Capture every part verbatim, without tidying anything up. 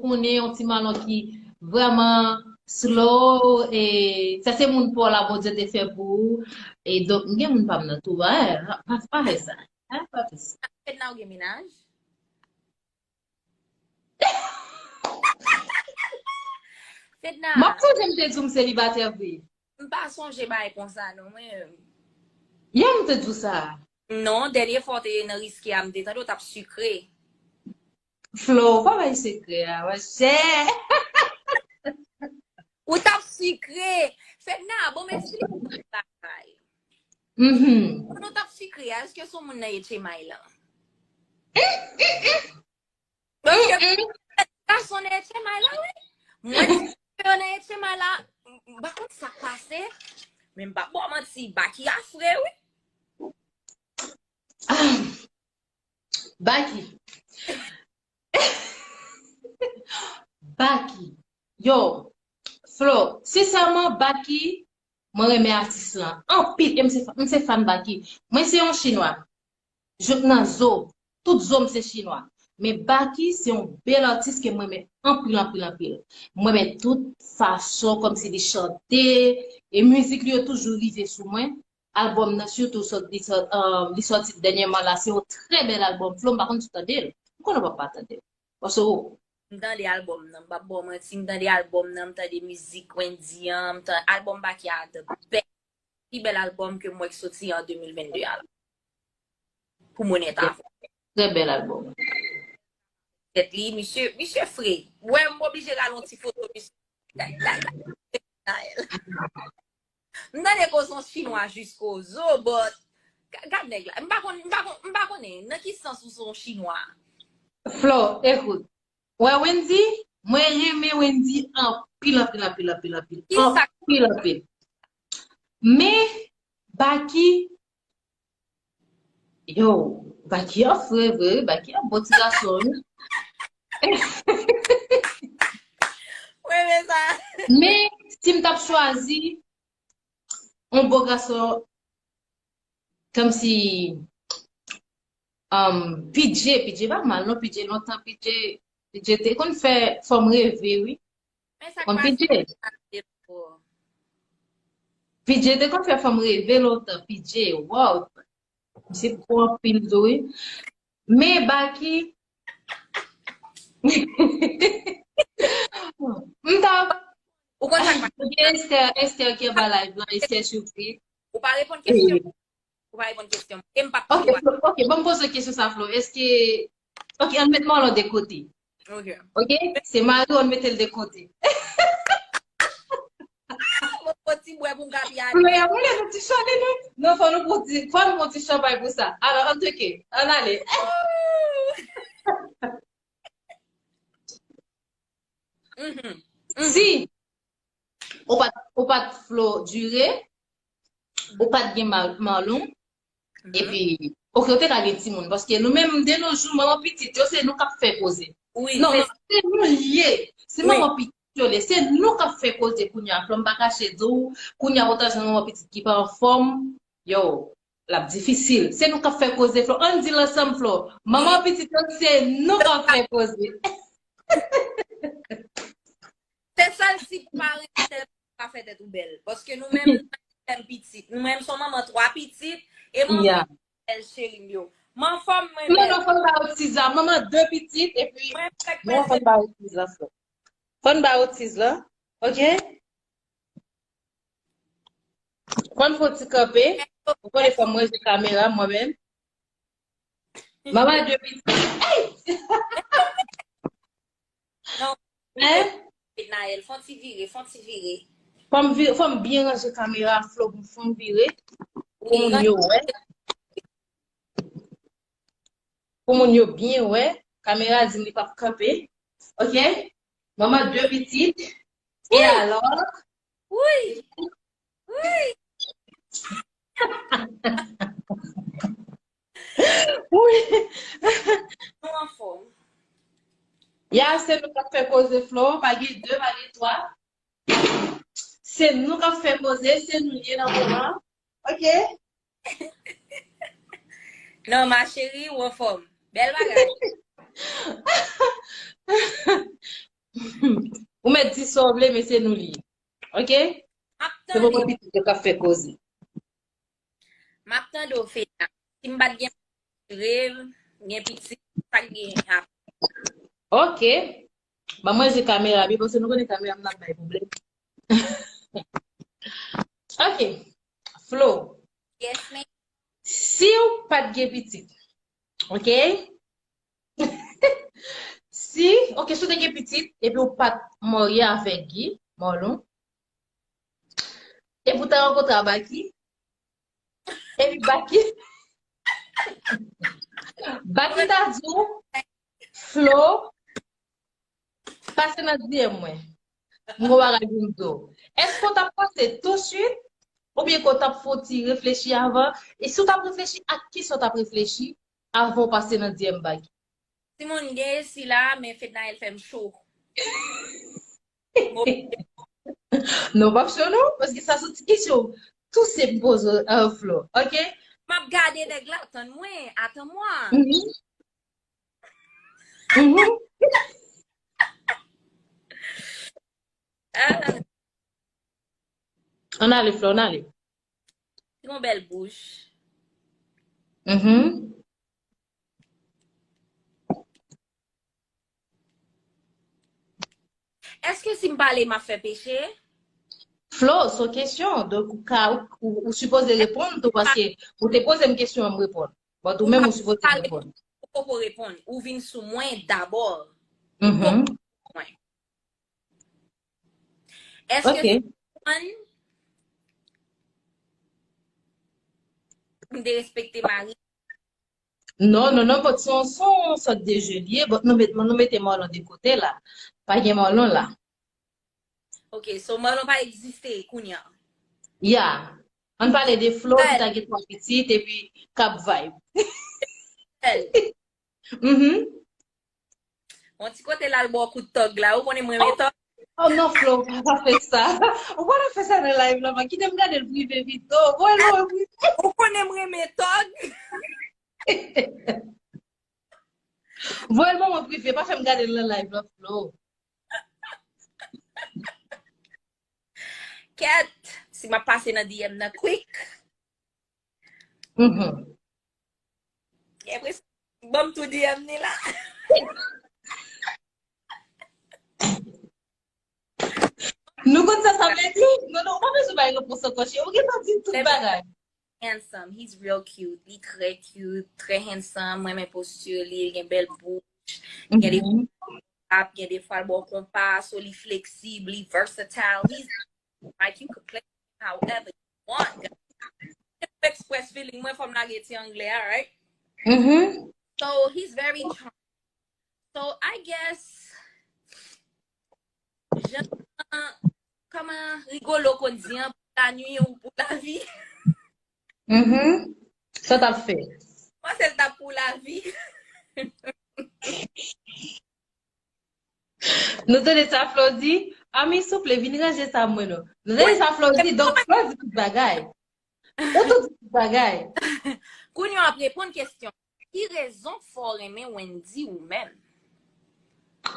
konnen yon ti malon ki vrèman slow, e sa se moun pa w la Bondye te fè pou ou. E donk, m gen moun pa m nan tou, eh, pa, pa fè sa. Eh, pa fè sa. Fedna, ou gen mennaj? Fedna. M ap sonje m te di w m selibatè vre. M pa sonje bagay konsa, non, mwen. Yè m te di w sa. Non, dènye fwa w te nan riske a, m te tande w t ap sikre. Flo, ou pa bay sekrè a, monchè. Ou t ap sikre. Fedna, bon, m eksplike yon bagay. Mhm. Pandan w t ap sikre a, èske se yon moun nan H M I lan? Paske gason nan H M I la, wi. Mwen, yo nan H M I la, m, m pa konn sa k pase, men m p ap ba w manti, Baky a fre, wi. Ah, Baky. Baky. Yo, Flo, sensèman, Baky, mwen renmen atis lan anpil, e m se, m se fan Baky. Mwen se yon chinwa. Jouk nan zo, tout zo m se chinwa. Men Baky se yon bèl atis ke mwen renmen anpil, anpil, anpil. Mwen renmen tout fason kòmsi li chante, e mizik li yo toujou rive sou mwen. Albòm nan sitou sòt, li sòt, um, li sòti dènyèman la, se yon trè bèl albòm. Flo, m pa konn si w tande l. M konnen w p ap pa tande l. Paske w M tande albòm nan, m p ap ba w manti, m tande albòm nan, m tande mizik Wendyy an, m tan-, albòm Baky a the best. Pi bèl albòm ke m wè k soti an de mil vennde a la. Pou m onèt avè w. Trè bèl albòm. Tèt li, misye, misye fre. Wè, m oblije rale yon ti foto misye. M tande ke w se yon chinwa jiskozo, but ga-, gad nèg la. M pa konn, m pa konn, m pa konnen nan ki sans ou se yon chinwa. Flo, ekout. Wè Wendyy, mwen renmen Wendyy anpil, anpil, anpil, anpil, anpil. Ki sa? Anpil, anpil. Men, Baky, yo, Baky a fre vre, wi, Baky a bon ti gason, wi. Mwen renmen sa. Men, si m t ap chwazi yon bo gason, kòmsi, um, P J, P J pa mal, non, P J lontan, P J, P J te konn fè fanm reve, wi. Men sa k Konn pase P J. P J te konn fè fanm reve lontan, P J, wow. Misye gwo anpil tou, wi. Men Baky, m ta Ou konn sa k pase? Gen Esther, Esther ki anba live lan, Esther Choukri. Ou pa reponn kesyon. Ou pa reponn kesyon. E m p ap Ok, Flo, ok, bon, m poze kesyon sa, Flo. Èske, ok, ann met Marlon de kote. Ok. Ok? Se mari w, ann mete l de kote. Mwen pran ti bwè pou m ka pi ale. Flo, y ap rele nou ti chole, non? Non, fò nou pran ti, fò nou pran ti chanpay pou sa. Alò, ann teke, ann ale. Mhm. Si ou pa t, ou pa t Flo Dure, ou pa t gen Mar-, Marlon, epi, ok, ou te ka gen timoun, paske nou menm, de nos jours, manman pitit yo, se nou k ap fè koze. Wi, non, men non, se nou l ye. Se wi. Manman pitit yo l ye. Se nou k ap fè koze kounye a. Flo, m pa kache di w, kounye a, pou w ta jwenn manman pitit ki pa anfòm, yo, l ap difisil. Se nou k ap fè koze, Flo. Ann di l ansanm, Flo. Manman pitit yo, se nou k ap fè koze. Se sèl si paran an pa fè tèt ou bèl. Paske nou menm, nou menm pitit. Nou menm se yon manman twa pitit. E manman bèl cheri m yo. M anfòm, mwen bèl. Non, non, fò n ba yo ti zam. Manman de pitit, epi mwen fèk non, fò n ba yo ti zam, Flo. Fò n ba yo ti zam, ok? Fò n fè yon ti kanpe. Ou konnen fò m ranje kamera mwen menm. Manman de pitit. Hey! Non. Hein? Naël, fè yon ti vire, fè yon ti vire. Fò m vi-, fò m byen ranje kamera, Flo, pou m fè yon vire. Pou moun yo wè. Pou moun yo byen wè. Kamera di m li p ap kanpe. Ok? Manman de pitit. E alò? Wi! Wi! Wi! Nou anfòm. Ya, se nou k ap fè koze, Flo. Pa gen de, pa gen twa. Se nou k ap fè koze, se nou l ye nan moman. Ok? Non, ma chérie, ou anfòm. Bèl bagay. Ou mèt di sa w vle, men se nou li ye. Ok? M ap tande, pitit yo k ap fè koze. M ap tande w, Feda. Si m pa t gen jere l, gen pitit, sa k gen ap. Ok. Ban mwen je kamera byen, paske nou konnen kamera m nan bay pwoblèm. Ok. Flo. Yes, ma'am. Si w pa t gen pitit, ok? Si, ok, si w te gen pitit, epi w pa t marye avèk Guy, Marlon, epi w ta rankontre a Baky, epi Baky, Baky ta di w, Flo, pase nan D M mwen. M gon bagay pou m di w. Èske w t ap pase tousuit? Oubyen ke w t ap fè yon ti reflechi avan? E si w t ap reflechi, ak kisa w t ap reflechi avan w pase nan D M Baky? Timoun, gen esi la, men Fednaelle fè m cho. Non, p ap cho non, paske sa se ti kesyon tou senp m poze w, Flo, ok? M ap gade nèg la, tann mwen, atann mwen. Mhm. Mhm. Ah, Ann ale, Flo, ann ale. Li gon bèl bouch. Mhm. Èske si m pale, m ap fè peche? Flo, se yon kesyon. Donk, ou ka, ou, ou, ou sipoze reponn tou, paske ou te poze m kesyon an, m reponn. But ou menm, ou sipoze reponn. Ou poko reponn. Ou vin sou mwen dabò. Mhm. Mwen. Èske Ok. se konprann m derespekte mari? Non, non, non, but se yon, se yon sòt de je li ye, but nou met, nou mete Marlon de kote la. Pa gen Marlon la. Ok, so Marlon pa egziste kounye a. Ya. Ann pale de Flo ki ta gen twa pitit epi k ap vibe. Sèl. Mhm. Yon ti kote l al ba w kout tòg la, ou konnen m renmen tòg. Oh non, Flo, pa, pa fè sa. Ou pa ta fè sa nan live la, man. Kite m gade l prive pito. Voye l ban mwen prive. Ou konnen m renmen tòg. Voye l ban mwen prive, pa fè m gade l nan live la, Flo. Kèt, si m ap pase nan D M nan quick. Mhm. Gen enpresyon, ban m tou D M ni la. Nou konn sa sa vle di? Non, non, ou pa bezwen bay repons ankò, cheri. Ou gentan di tout bagay. Handsome, he's real cute. Li trè cute, trè handsome. Mwen renmen postir li, li gen bèl bouch. Gen de Mhm. ap, gen de fwa l ba w konpa, so li fleksib, li versatile. He's like, you could play however you want. Express feeling mwen, fò m lage ti anglè a, right? Mhm. So he's very charming. So I guess, jan, kòman Rigolo konn di an, pou la nuit ou pou la vie. Mhm. Sa t ap fè? Mwen se l t ap pou la vie. Nou tande sa Flo di? Ami, souple, vin ranje sa mwen non. Nou tande sa Flo di? Donk Flo di tout bagay. Ou tou di tout bagay. Kounye a w ap reponn kesyon. Ki rezon k fè w renmen Wendy ou menm?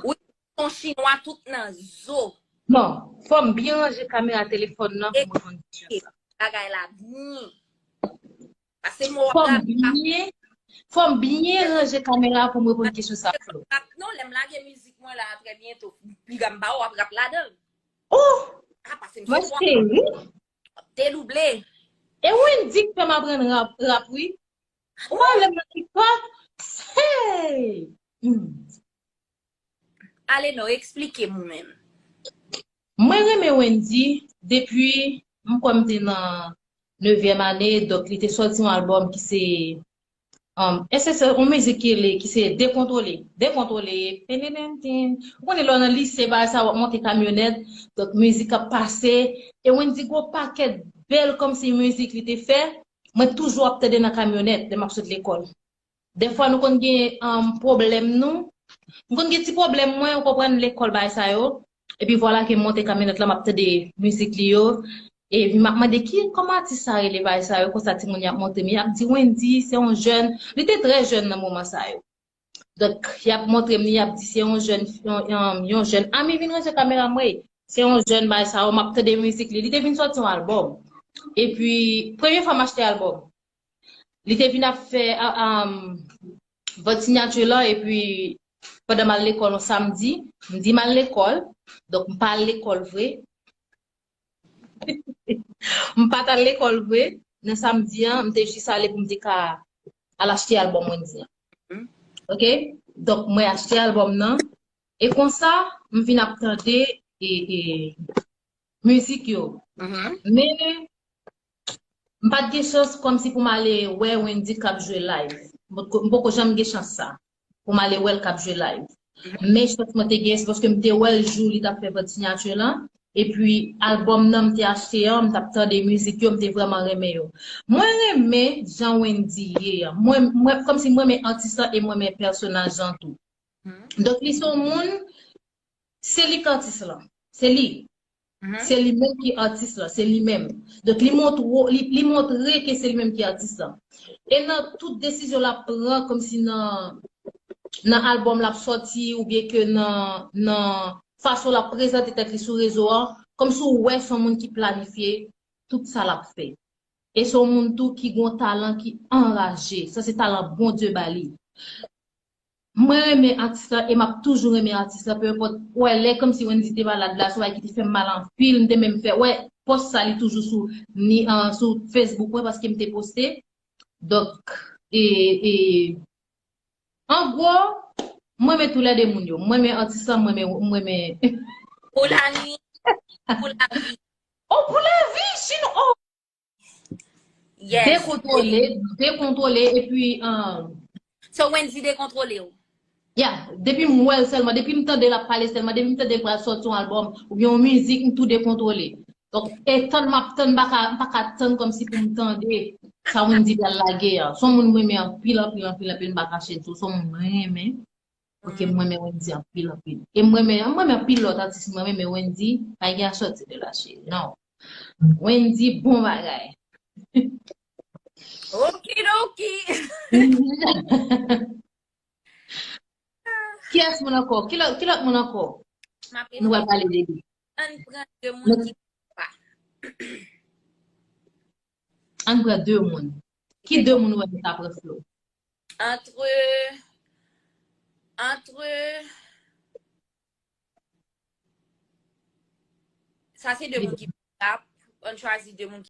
Ou se yon chinwa tout nan zo. Bon, fò m byen ranje kamera telefòn nan pou m reponn kesyon sa. Bagay la byen. Paske mwen w Fò ap m byen, fò m byen ranje kamera pou m reponn kesyon sa, Flo. Non, lè m lage mizik mwen la, trè byento, piga m ba w ap rap ladan l. Oh! Ah, paske m Mwen se cheri. Delouble. E Wendy k fè m aprann rap, rap wi. Ou pa lè m nan TikTok? Hey! Hmm. Ale non, eksplike m ou menm. Mwen renmen Wendy depi m kwè m te nan nevyèm ane, donk li te sòti yon albòm ki se, um, e se, se yon mizik ki rele, ki se Dekontwole. Dekontwole, penenenten. Ou konnen lè w nan lise, bagay sa, w ap monte kamyonèt, donk mizik ap pase, e Wendy gon pakèt bèl kòmsi mizik li te fè, mwen toujou ap tande nan kamyonèt lè m ap sot lekòl. Dèfwa nou konn gen, um, pwoblèm nou. M konn gen ti pwoblèm mwen, ou konprann, lekòl, bagay sa yo. Epi vwala ke m monte kamyonèt la, m ap tande mizik li yo. Epi m ap mande ki, kòman atis sa rele, bagay sa yo. Konsa timoun y ap montre m, y ap di Wendy, se yon jèn. Li te trè jèn nan moman sa yo. Donk, y ap montre m li, y ap di se yon jèn, yon, yon, yon jèn. Ami vin ranje kamera m, wi. Se yon jèn bay sa yo, m ap tande mizik li. Li te vin sòti yon albòm. Epi, premye fwa m achte albòm. Li te vin ap fè, a, a, vant siyati lan, epi pandan m al lekòl yon samdi, m di m al lekòl, donk m pa al lekòl vre. M pa t al lekòl vre, nan samdi an, m te jis ale pou m te ka al achte albòm Wendy an. Ok? Donk, mwen achte albòm nan, e konsa, m vin ap tande e, e, mizik yo. Men, m pa t gen chans kòmsi pou m ale wè Wendy k ap jwe live. M poko, m poko janm gen chans sa, pou m ale wè l k ap jwe live. Men chans mwen te gen, se paske m te wè l jou li t ap fè vant siyati lan. Epi, albòm nan m te achte an, m t ap tande mizik yo, m te vrèman renmen yo. Mwen renmen jan Wendy ye an. Mwen, mwen, kòmsi mwen renmen atis lan e mwen renmen pèsonaj lan tou. Donk, li se yon moun, se li k atis lan. Se li. Se li menm ki atis lan, se li menm. Donk, li montre, li, li montre ke se li menm ki atis lan. E nan tout desizyon l ap pran, kòmsi nan, nan albòm l ap sòti, oubyen ke nan, nan fason l ap prezante tèt li sou rezo a, kòmsi w wè se yon moun ki planifye tout sa l ap fè. E se yon moun tou ki gen yon talan ki anraje. Sa se talan Bondye ba li. Mwen renmen atis la e m ap toujou renmen atis la, peu importe. Wè, lè kòmsi Wendy te malad la, se yon bagay ki te fè m mal anpil, m te menm fè, wè, pòs sa li toujou sou, ni, an, sou Facebook mwen, paske m te poste. Donk, e, e, an gwo, mwen renmen toulède moun yo. Mwen renmen atis la, mwen renmen, mwen renmen Pou la ni, pou la vi. Oh, pou la vi, chino, oh! Yes. Dekontwole, dekontwole, epi, um, So Wendy dekontwole w. Yeah, depi m wè l sèlman, depi m tande l ap pale sèlman, depi m tande l pral sòti yon albòm oubyen yon mizik, m tou dekontwole. Donk, e tann m ap tann, m pa ka, m pa ka tann kòmsi pou m tande sa Wendy pral lage a. Se yon moun mwen renmen anpil, anpil, anpil, anpil, m pa kache l tou. Se yon moun mwen renmen. Ok, mwen renmen Wendy anpil, anpil. E mwen renmen, mwen renmen anpil lòt atis, mwen renmen Wendy, pa gen a sòti de la cheri. Non. Wendy, bon bagay. Okidoki. Kiyès moun ankò? Ki lòt, ki lòt moun ankò? Nou pral pale de li. Ann pran de moun ki pa. Ann pran de moun. Ki de moun ou wè ki ta pran Flo? Antre, antre, sa se de moun ki pa rap, ann chwazi de moun